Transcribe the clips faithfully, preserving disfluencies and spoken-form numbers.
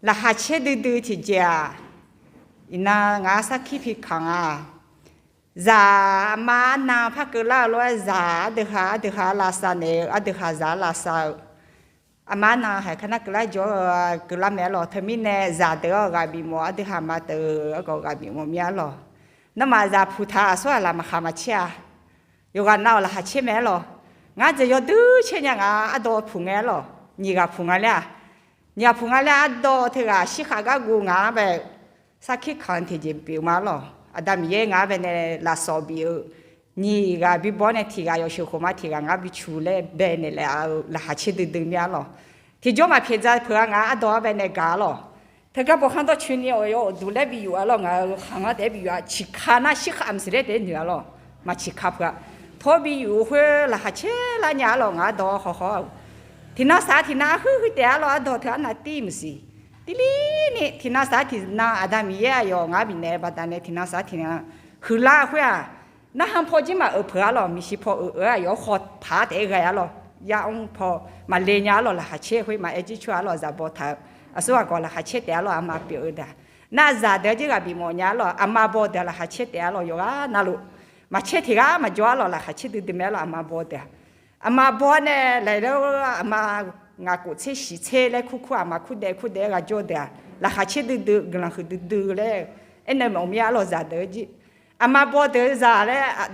Laqkhaq caer duidui tiqjeq-aq, iqnan ngar sarkir pikanq-a. Zaq aqma arnan par keuvlar-eu lof-aer zaq ardui ha ardui ha lavsav naeq-eu ardui ha zaq lavsav-eu. Aqma arnan haiq kar nar keuvlar jawr-eu keuvlar mae-ar lawq. Teumirnae zaqdeuq-awr ghaq bifmawf ardui ha aqma deuq-awr ghaq bifmawf mir-ar lawq. Nawmaf zaq puq taq-aq aqsur ghaq laq maqkhaq maqcaer-a. Yawqghaq nav-awq laqkhaq caer mae-ar lawq. Ngar dzaeq yawdui caer nya ngaq ardawv puq ngae-ar lawq. Nyiq ghaq puq nga laer-aq, nyiq ghaq puq nga laer ardawv teughaq shirkhav gar guv ngaq-anr bae sarkir kanq tiqjeq pyeuf ma-ar lawq. Aqda Miqyaer ngaq-anr bae nae lafsawq bif-eu nyiq ghaq bi baw-awr nae tiq ghaq yawshuif khof ma tiq ghaq ngar bi cuq laer bae naeq laef-eu laqkhaq caer duidui mir-ar lawq. Tiqjawr maqpyaeq dza peuq-a ngaq-anr ardawv-anr bae nae gaq-ar lawq. Teugar bawq khanr dawrcoeni-awq yawuq duq laer bi yuf-ar lawq. Ngaq-euq khaq ngar taef-aer bi yuf-a. Ciqka nar shirkhav maqsiq laer taef-aer noeq-ar lawq. Maqciqka peuq-a. Tawr bi yuf-eu khoer laqkhaq caer lar nya-ar lawq. Ngaq ardawv khawkhaw-awq. Tiqnan saq tiqnan arhuir huir taef-ar lawq. Ardawv teu arnav tir maqsiq. Tirlir ni tiqnan saq tiqnan Aqda Miqyaer aqyawf ngar bifnaeq-eu baqdanae tiqnan saq tiqnan huiqlar-eu khoer-aq, narkhan paw jir maqeuq peuq-ar lawq. Maeqshi paw euq-eu aqyawf-anr khawpaq-ar taef-aer ghae-ar lawq. Yar mr paw maqle nya-ar lawq. Laqkhaq caer khoer maqaer jircoer-ar lawq. Zaq baw taq-eu aqsur ghaq gawq laqkhaq caer taef-ar lawq. Aqma pyeuf-eu daq nar zaqdeuq-anr jir ghaq bifmawf nya-ar lawq. Aqma baw deuq-aq laqkhaq caer taef-ar lawq. Yawqghaq navluf maqcaer tiq ghaq maqjawr-ar lawq. Laqkhaq caer duidui mae-ar lawq. Aqma baw deuq-aq aqma baw-ar nae laeq laer aqma ngaq kof tser shiq tser laer kurkur aqma kurdaev kurdaev-aer ghaq jawr deuq-aq laqkhaq caer duidui guiqlanq huiq duidui laer aernaeq mawf mir-ar lawq. Zaqdeuq-anr jir aqma baw deuq zaq laer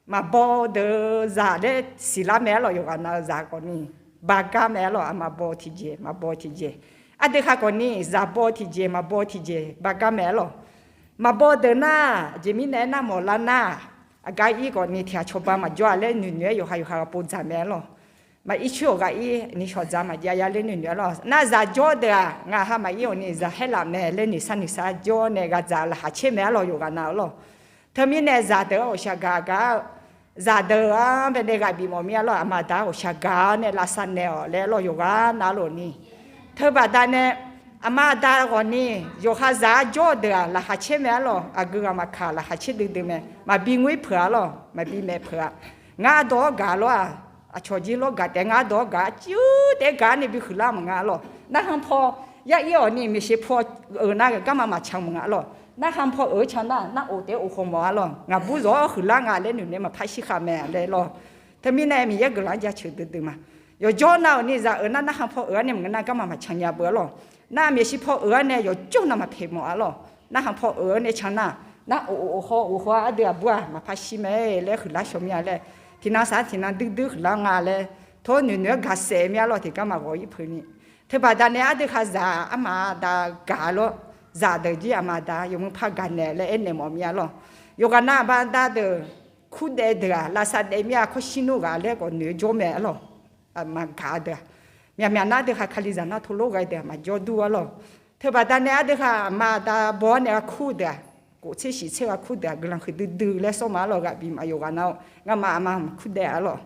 maqbaw deuq zaq laer siqlar mae-ar lawq. Yawqghaq nav-eu zaq khawfni bagar mae-ar lawq. Aqma baw tiqjeq maqbaw tiqjeq, ardui ha khawfni zaq baw tiqjeq maqbaw tiqjeq bagar mae-ar lawq. Maqbaw deuq nar jeq mirnae aernar mawflar nar, aqgar ir khawfni tiq ghaq cawba maqjawr-a laer noeqnoeq-aer yawqha yawqha ghaq pov dzaq mae-ar lawq. Maqir coer-awq ghaq ir ni shawq dzaq maqjav ya laer noeqnoeq-ar lawq. Nar zaq jawr deuq-aq ngaq ha maqir-awq ni zaq haer laf mae laer noeqsar noeqsar jawr nae ghaq dzaq laqkhaq caer mae-ar lawq. Yawqghaq nav-ar lawq. Teumirnae zaqdeuq-anr ghawqshaq gaq gaq-awr zaqdeuq-anr bae nae ghaq bifmawf mir-ar lawq. Aqma aqda-anr ghawqshaq gaq-awr nae lavsav naeq-awq laer-ar lawq. Yawqghaq navluf ni teubaqda nae aqma aqda ghawfni yawqha zaq-anr jawr-eu deuq-aq laqkhaq caer mae-ar lawq. Aqgeu ghaq maqkaq laqkhaq caer duidui mae. Maqbi ngoer peuq-ar lawq. Maqbi maeq peuq-a. Ngar ardawv-awr gaq lawr-aq, aqcawq jir lawr gaq taef ngar ardawv-awr gaq-a civ taef-aer gaq-ar nae bi huiqlar maqnga-ar lawq. Narkhan paw yar ir-awq ni maeqshi paw euq nar garma maqcan maqnga-ar lawq. Narkhan paw euq-eu can nar nar of taef-aer of khawf mawf-ar lawq. Ngaqbur zawq-awr huiqlar nga laer noeqnoeq maqpar shirkhav mae laer lawq. Teumirnae Miqyaer guiqlanq-anr jaceuq duidui ma. Yawqjawr nav-euq ni zaq euq nar narkhan paw euq-ar nae maqngeur nar garma maqcan nya beu-ar lawq. Nar maeqshi paw euq-ar nae yawqjawr nav maqpaeq mawf-ar lawq. Narkhan paw euq-ar nae can nar nar of of haw of haw-ar ardui aqbur-aq maqpar shir mae laer huiqlar shaw mir-a laer, tiqnan saq-ar tiqnan duidui huiqlar nga laer tawr noeqnoeq-aer gaqsaef mir-ar lawq. Tiqgar maqghawq ir peuq ni teubaqda nae ardui ha zaq arma aqda gaq-ar lawr. Zaqdeuq jir aqma aqda yawmuiq par gaqnaeq laer aernaeq mawf mir-ar lawq. Yawqghaq nav aqma aqda deuq kurdaev deuq-aq lavsav daef mir-a. Kawrshir nmr ghaq laer khawf noeq-eu jawr mae-ar lawq. Aqma gaq-a deuq-aq, myaqmyaq nar ardui ha Kalizaq nar tov lor ghae deuq-aq maqjawr dur-ar lawq. Teubaqda nae ardui ha aqma aqda baw-ar nae gha kur deuq-aq, kof tser shiq tser gha kur deuq-aq guiqlanq huiq duidui laer sawr ma-ar lawq. Ghaq bif maf yawqghaq nav-awr ngamaf aqma maqkur daef-ar lawq.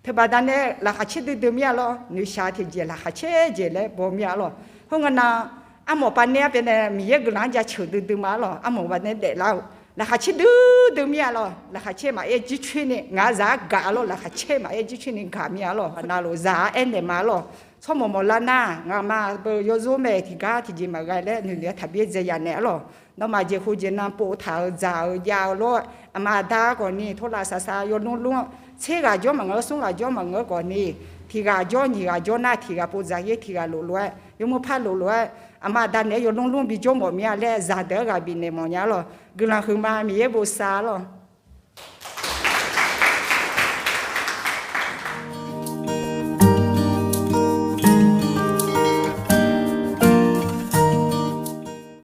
Teubaqda nae laqkhaq caer duidui mir-a lawr. Noeqshaq tiqjeq laqkhaq caer jeq laer baw mir-a lawq. Khoerngae nav armawf baqnae-ar baenae Miqyaer guiqlanq-anr jaceuq duidui ma-ar lawq. Armawf baqnae daeflar-eu laqkhaq caer duidui mir-a lawq. Laqkhaq caer maqaer jircoer ni ngaq-euq zaq-ar gaq-a lawr. Laqkhaq caer maqaer jircoer ni gaq mir-a lawq. Navluf zaq-ar aernaeq ma-ar lawq. Tsawrmawq mawqlar nar ngaqma beu yawzor mae tiqgar tiqjeq maqghae laer noeqnoeq-aer taqbyaer dzae yanaeq-ar lawq. Nawmaf jeqhu jeqnan pov taq-euq dzaq-euq jav-eu lor-aer aqma aqda khawfni tawrlaf saqsaq yawlmr lmr-awr tser ghaq jawr maqngeur smr ghaq jawr maqngeur khawfni tiq ghaq jawr nyiq ghaq jawr nar tiq ghaq pov dzaq-ir tiq ghaq loflof-aer yawmuiq par loflof-aer aqma aqda naeq-aer yawlmr lmr bijawr mawf mir-a laer zaqdeuq-anr ghaq bifnaeq mawf nya-ar lawq. Guiqlanq huiqma Miqyaer bosav-ar lawq.